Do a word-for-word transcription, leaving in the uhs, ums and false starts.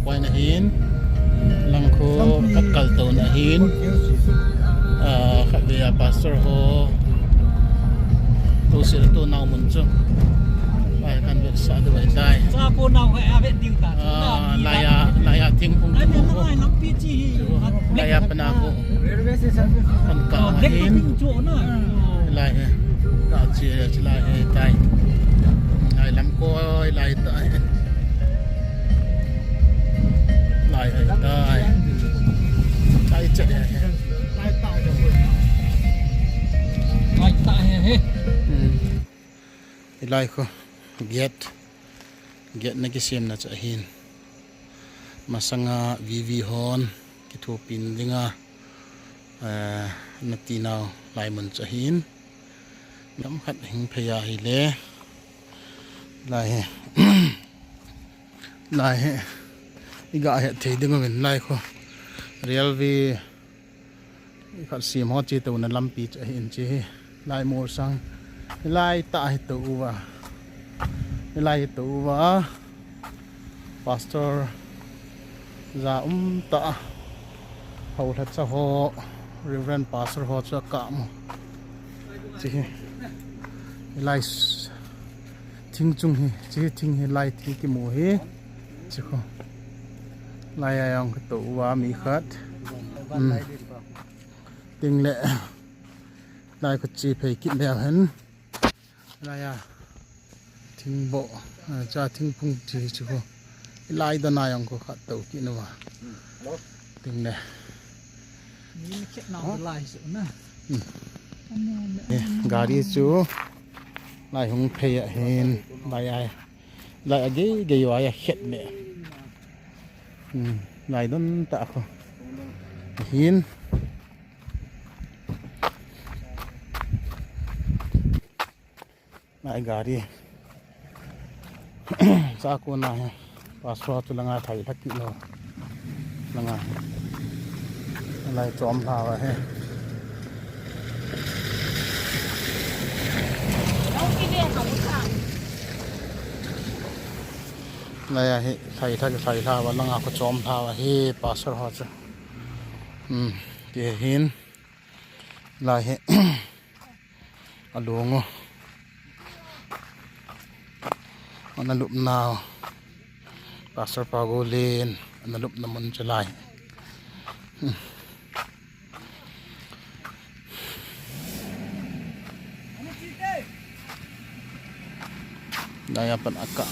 Point ahin, lang khu khat kaltou na ahin, ah, khatvei a pastor ho, tu sil tu nau mun chu. Lai kan vetsah diu ahitai. Sa ko nau hai a vet diu ta. Ah, lai a, lai a thingphung kimu khu. Lai a pana khu. Kan kah ahin. Lai hi. Kah chi, chi lai hitai. Lai lam koi lai tai. Lai hitai. Lai chet hi. Lai ta hi. Hmm. Hilai khu gate, gate na kisemna chu ahin. Masanga V V hon kithopina dinga, eh, na tinau lai mun chu ahin. Gam khat hing phei ahile. Lai hi. Lai hi. Iga het thei ding uvin lai khu. Railway khat sem ho che touna lampi chu ahin che hi. Lai mol sang. Hilai tah hi tou uva. Hilai hi tou uva. Pastor ja um tah. Houlhacha ho. Reverend Pastor ho chu akah mu. Che hi. Hilai s-, thing chung hi. Che hi thing hi lai thing kimu hi. Che khu. Lai a jong ka tou uva mi khat. Hmm. Ting le. Lai khu che phei kit leu hen. Lai a. Thingboh. Ah, cha thingphung che che khu. Lai dan a jong khu khat tou kit uva. Ting le. Ni khet na lai su na. Hmm. Eh, gari chu. Lai hung phei ahin. Lai a. Lai a gei gei uva a khet le. Hmm, lai don tah khu. Ahin. Lai gari. Sa ko na hi. Pastor chu langa thai thak kit lou. Langa. Lai chom lha uva hi. Lai a hi, thai thak, thai lha uva, langa khu chom lha uva hi, pastor ho chu. Hmm, ti hin. Lai hi. Alung u. Ana lupna u. Pastor pa Golin. Ana lupna mun chu lai. Hmm. Lai a pan akah.